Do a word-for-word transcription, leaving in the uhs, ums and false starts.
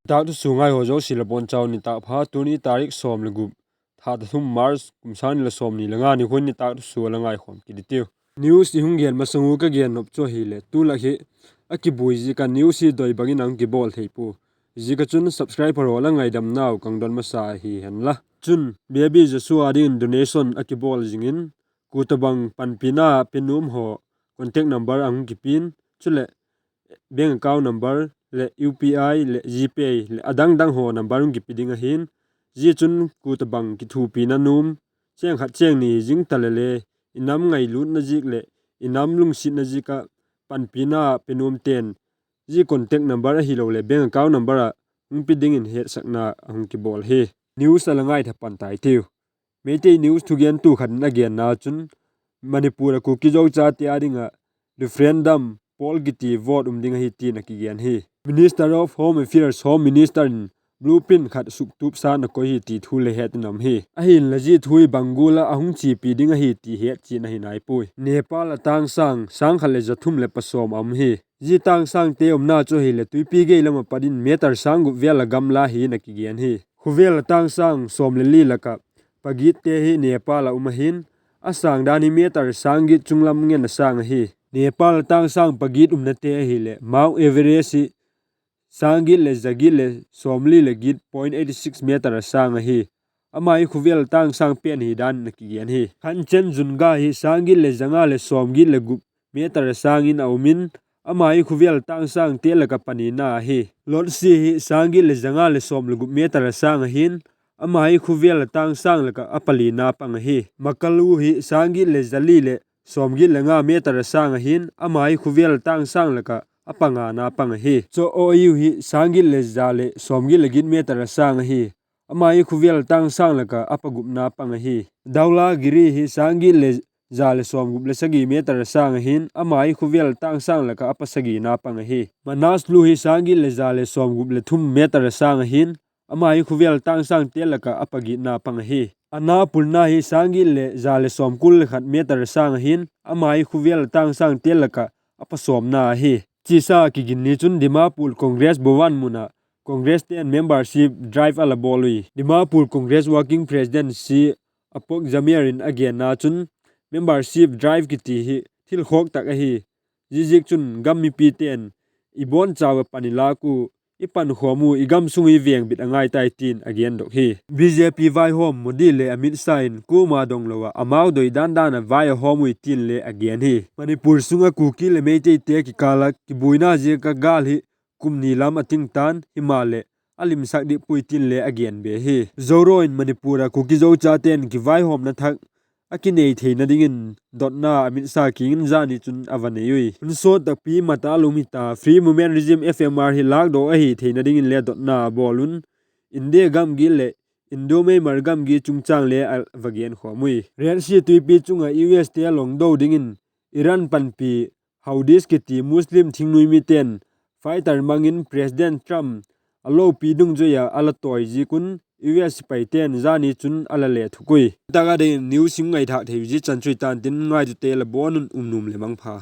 Nitâk thusua ngai haw zosia la bawn chau nitâk pha. Tuni tarik sawm le gup, tha thum March, kum sâng ni le sawmni le nga ni khun nitâk thusua la ngaikhawm kit i tiu. News i hung gen masang u ka gen nop chu ahileh, tu lak hi a kibuai ziak a news hi doi bangin a hung kibawl thei pua. Ziak a chun subscriber haw la ngaidamnau ka hung don masa hi hen la. Chun, Baby Joshua dingin donation a kibawl zing in, kua tobang panpina pe nuam haw contact number a hung kipia'n, chuleh bank account number leh U P I leh GPay leh a dang dang haw number hung kipe ding ahi'n, zia chun kua tobang kithuapina nuam, chêng khat chêng ni zing ta le le, i nam ngailutna ziak leh i nam lungsiatna ziak ah panpina pe nuamte'n, zia contact number ahiloleh bank account number ah hung pe dingin hetsakna a hung kibawl hi. News a la ngaitha pan tai tiu. Meitei news thugentu khat in a genna chun, Manipur ah Kuki Zo chate â ding ah referendum poll kiti vote um ding ahi ti'n a kigen hi. Minister of Home Affairs, Home Minister in blueprint khat suktup sa'n a koi hi ti thu le het in um hi. Ahinla zia thu hi bang gual ah a hung chiapi ding ahi ti het chian ahi nai puai. Nepal ah tâng sâng, sâng khat leh za thum leh pasawm a um hi. Zia tâng sângte umna chu ahileh tuipi gei lam ah pat in meter sâng gup vêl ah gamla hi'n a kigen hi. Khawvel ah tâng sâng sawm le li lak ah pagitte hi Nepal ah um ahi'n, a sâng dan hi meter sâng giat chung lam ngen a sâng ahi. Nepal ah tâng sâng pagiat umnate ahileh Mount Everest hi sâng giat leh za giat leh sawmli leh giat point eighty six meter a sâng ahi. Ama hi khawvel ah tâng sâng pen hi dan in a kigen hi. Kanchenjunga hi sâng giat leh za nga leh sawm giat leh gup meter a sâng in a um in, ama hi khawvel ah tâng sângte lak ah panina ahi. Lhotse hi sâng giat leh za nga leh sawm leh gup meter a sâng ahi'n, ama hi khawvel ah tâng sâng lak ah a palina pang ahi. Makalu hi sâng giat leh za li leh sawm giat leh nga meter a sâng ahi'n, ama hi khawvel ah tâng sâng lak ah a pangana pang ahi. Cho Oyu hi sâng giat leh za leh sawm giat leh giat meter a sâng ahi. Ama hi khawvel ah tâng sâng lak ah a pagupna pang ahi. Dhaulagiri hi sâng giat leh za leh sawm gup leh sagi meter a sâng ahi'n, ama hi khawvel ah tâng sâng lak ah a pasagina pang ahi. Manaslu hi sâng giat leh za leh sawm gup leh thum meter a sâng ahi'n, ama hi khawvel ah tâng sângte lak ah a pagiatna pang ahi. Annapurna hi sâng giat leh za leh sawm kul leh khat meter a sâng ahi'n, ama hi khawvel ah tâng sângte lak ah a pasawmna ahi. Chiasa kiginni chun Dimapur Congress Bhawan mun ah Congress te'n membership drive a la bawl ui. Dimapur Congress Working President C Apok Jamir in a genna chun, membership drive kiti hi thil khawk tak ahi. Ziaziakchun gam mipite'n i bawn chau ah pan i lâk u, i pankhawm u, i gam sung i vengbit a ngai tai ti'n a gendok hi. BJP vaihawm Modi leh Amit Shah in kuama donglo ah amau doi dan dan ah vai a hawm ui ti'n le a gen hi. Manipur sung ah Kuki leh Meiteite kikâl ah kibuaina ziak ah gâl hi kum ni lam a ting ta'n, himaleh a limsak dik puai ti'n le a gen be hi. Zoraw in Manipur ah Kuki Zo chate'n kivaihawmna thak a kinei theina dingin dotna Amit Shah kiang in zani chun a va nei ui. Hun sawt takpi mat a la um hita, Free Movement Regime, FMR hi lâkdaw ahi theina dingin le dotna a bawl un, India gamgi leh Indo-Myanmar gamgi chungchâng le a va genkhawm ui. Red Sea tuipi chung ah U S te a longdo dingin Iran panpi Houthis kiti Muslim thingnuai mite'n fighter mang in President Trump a lopi dungzui ah a la tawi ziak un U S sipaite'n zani chun a la le thuk ui. Tak a dingin news i ngaithâk thei zia chan chu hi ta'n tin, ngaitute la bawn un um nuam leh mangpha.